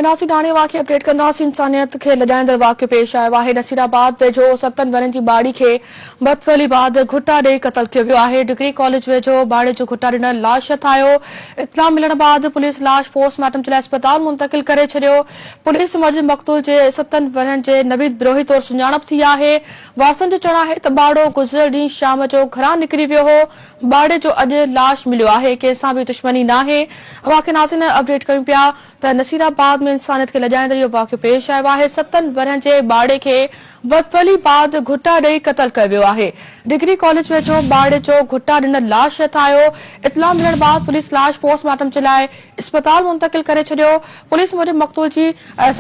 ناصر هاڻي اوهان کي اپڊيٽ ڪنداسين انسانيت کي لڄائيندڙ واقعو پيش آيو آهي نصير آباد ويجهو ستن ورهين جي ٻارڙي کي بدفعلي بعد گهٽا ڏئي قتل ڪيو ويو آهي ڊگري ڪاليج ويجهو ٻارڙي جو گهٽا ڏنل لاش هٿ آيو اطلاع ملڻ بعد پوليس لاش پوسٽ مارٽم جي لاء اسپتال منتقل ڪري ڇڏيو پوليس موجب مقتول جي ستن ورهين جي نويد بروهي طور سڃاڻپ ٿي آهي وارثن جو چوڻ آهي ته ٻارڙو گذريل ڏينهن شام جو گهران نڪري ويو هو ٻارڙي جو اڄ لاش مليو آهي، ڪنهن سان به دشمني ناهي، اوهان کي ناظرين اپڊيٽ ڪيون پيا ته نصير آباد ۾ انسانيت کي لڄائيندڙ اهو واقعو پيش آيو آهي، ستن ورهين جي ٻارڙي کي بدفعلي بعد گهٽا ڏئي قتل ڪيو ويو آهي، ڊگري ڪاليج ويجهو ٻارڙي جو گهٽا ڏنل لاش هٿ آيو، اطلاع ملڻ بعد پوليس لاش پوسٽ مارٽم جي لاء اسپتال منتقل ڪري ڇڏيو، پوليس موجب مقتول جي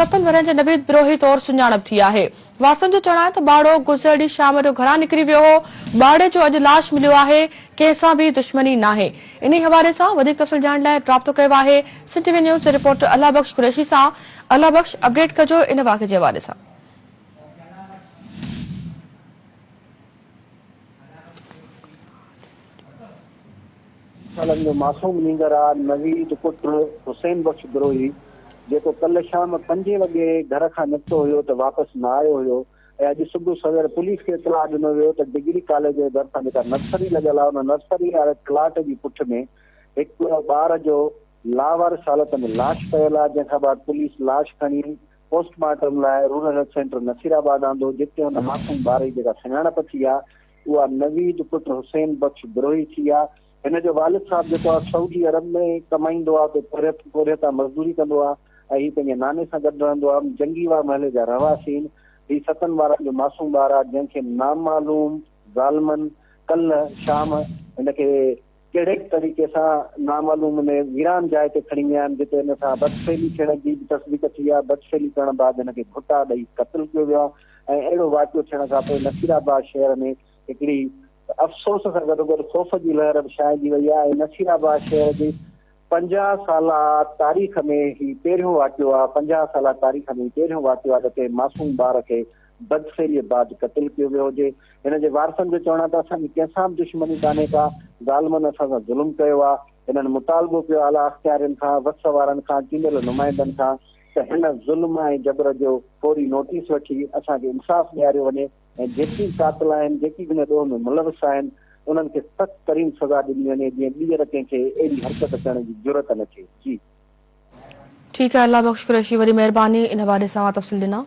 ستن ورهين جي نويد بروهي طور سڃاڻپ ٿي آهي. وارثن جو چوڻ آهي ته ٻارڙو گذريل ڏينهن شام جو گهران نڪري ويو هو، ٻارڙي جو اڄ لاش مليو آهي، ڪنهن سان به دشمني ناهي. انهي حوالي سان وڌيڪ تفصيل ڄاڻڻ لاء رابطو ڪيو آهي سنڌ ٽي وي نيوز جي رپورٽر الله بخش قريشي سان، الله بخش اپڊيٽ ڪجو ان واقعي جي حوالي سان. سالن جو معصوم نينگر آ نويد پٽ حسين بخش بروهي جيڪو ڪلهه شام پنجين وڳي گهر کان نڪتو هيو ته واپس نه آيو هيو ۽ اڄ صبح سوير پوليس کي اطلاع ڏنو ويو ته ڊگري ڪاليج جي ڀرسان جيڪا نرسري لڳل آ ان نرسري واري پلاٽ جي پٺ ۾ هڪ ٻار جو لاوارث حالت ۾ لاش پيل آ جنهن کان بعد پوليس لاش کڻي پوسٽ مارٽم لاء رورل هيلٿ سينٽر نصيرآباد آندو جتي ان معصوم ٻار جي جيڪا سڃاڻپ ٿي آ اها نويد پٽ حسين بخش بروهي ٿي آ. هن جو والد صاحب جيڪو آ سعودي عرب ۾ ڪمائيندو آ اتي پورهيت پورهيت آ مزدوري ڪندو آ ۽ هي پنهنجي ناني سان گڏ رهندو آ. جنگيوا محلي جا رهواسي آهن. هي ستن ٻارن جو معصوم ٻار آ جنهن کي نامعلوم ظالمن ڪلهه شام هن کي ڪهڙي به طريقي سان نامعلوم ان ويران جاء تي کڻي ويا آهن جتي هن سان بدفعلي ٿيڻ جي به تصديق ٿي آهي، بدفعلي ڪرڻ بعد هن کي گهٽا ڏئي قتل ڪيو ويو آهي ۽ اهڙو واقعو ٿيڻ کان پوء نصير آباد شهر ۾ هڪڙي افسوس سان گڏوگڏ خوف جي لهر به ڇانئجي وئي آهي ۽ نصير آباد شهر جي 50 سالا تاريخ ۾ هي پهريون واقعو آهي، 50 سالا تاريخ ۾ هي پهريون واقعو آهي ته ڪنهن معصوم ٻار کي بدفعليء بعد قتل ڪيو ويو هجي. هن جي وارثن جو چوڻ آهي ته اسان جي ڪنهن سان به دشمني ڪانهي ڪا، ظالمن اسان سان ظلم ڪيو آهي. هنن مطالبو ڪيو اعليٰ اختيارين کان، وس وارن کان، چونڊيل نمائندن کان ته هن ظلم ۽ جبر جو فوري نوٽيس وٺي اسان کي انصاف ڏياريو وڃي ۽ جيڪي به قاتل آهن، جيڪي به هن ڏوهه ۾ ملوث آهن، انهن کي سخت ترين سزا ڏني وڃي جيئن ٻيهر ڪنهن کي اهڙي حرڪت ڪرڻ جي جرئت نه ٿئي. جي. ٺيڪ آهي الله بخش قريشي وڏي مهرباني ان حوالي سان اوهان تفصيل ڏنا.